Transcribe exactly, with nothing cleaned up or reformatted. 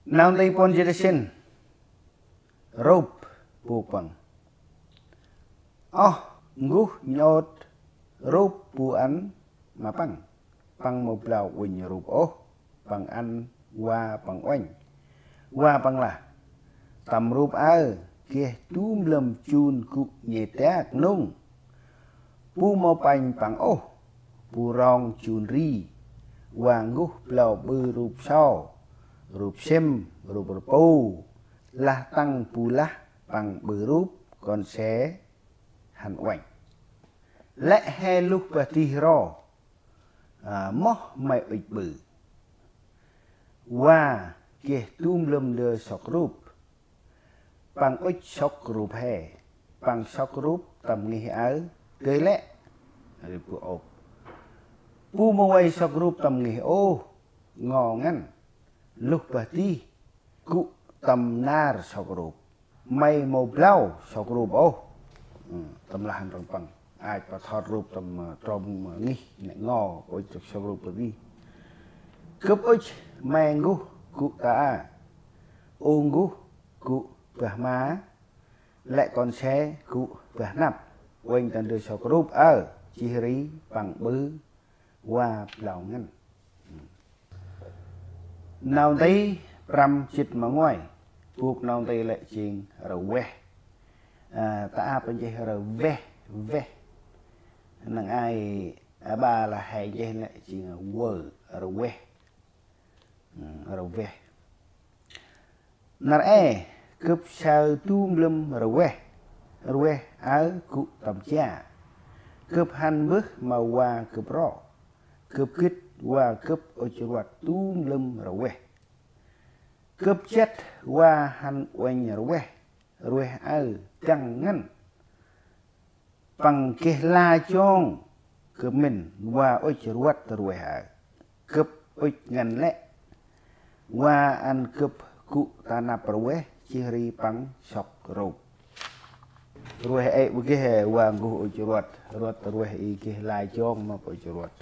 Nau nti puăn jê̆t sĭn. Rup bu păng. Oh, N'guh nhŭp rup bu ăn ma păng. Păng mâu blao uănh rup ôh. Păng ăn va păng uănh. Va păng lah: Tâm rup aơ geh du mlâm jun gŭ nhêt dak nŭng. Bu mâu pănh păng ôh, bu rong jun ri. Va N'guh blao ƀư rup so, rup sĭm, rup rpu. Lah tăng bu lah păng ƀư rup, kon se hăn uănh. Lĕ he luh bah dih ro, a, moh may ŭch ƀư. Va geh du mlâm ndơ sŏk rup. Păng ŭch sŏk rup he. Păng sŏk rup tâm ngih aơ, dơi lĕ. Ri bu ôp. Bu mâu vay sŏk rup tâm ngih ôh, ngo ngăn. Luh bah dih gŭ tâm nar sŏk rup. May mâu blao sŏk rup ôh. Tâm lah ndrŏng păng. Ach pa thot rup tâm, ơ, trôm, ơ, ngih nĕ ngo, ŭch sŏk rup bah dih. Gâp ŭch me N'guh gŭ ta a. Ô N'guh gŭ bah ma. Lĕ kon se gŭ bah năp. Uănh ta ndơ sŏk rup aơ, jêh ri păng ƀư va blao ngăn. Nau nti prăm jê̆t ma nguay. Bôk nau nti lĕ jêng rveh. A, ta ăp nchih rveh, veh. Năng ai, a, ba lah he nchih lĕ jêng vơ, rveh. Rveh. Nar e, gâp saơ du mlâm rveh. Rveh aơ gŭ tâm ja. Gâp hăn mbơh ma va gâp ro. Gâp gĭt va gâp ŭch rvăt du mlâm rveh. Gâp jăt va hăn uănh rveh. Rveh aơ dăng ngăn. Păng geh la jong gâp mĭn va ŭch rvăt rveh aơ. Gâp ŭch ngăn lĕ. Va ăn gâp gŭ ta năp rveh, jêh ri păng sŏk rup. Rveh ê bu geh va N'guh ŭch rvăt, rvăt rveh i geh la jong ma ŭch rvăt.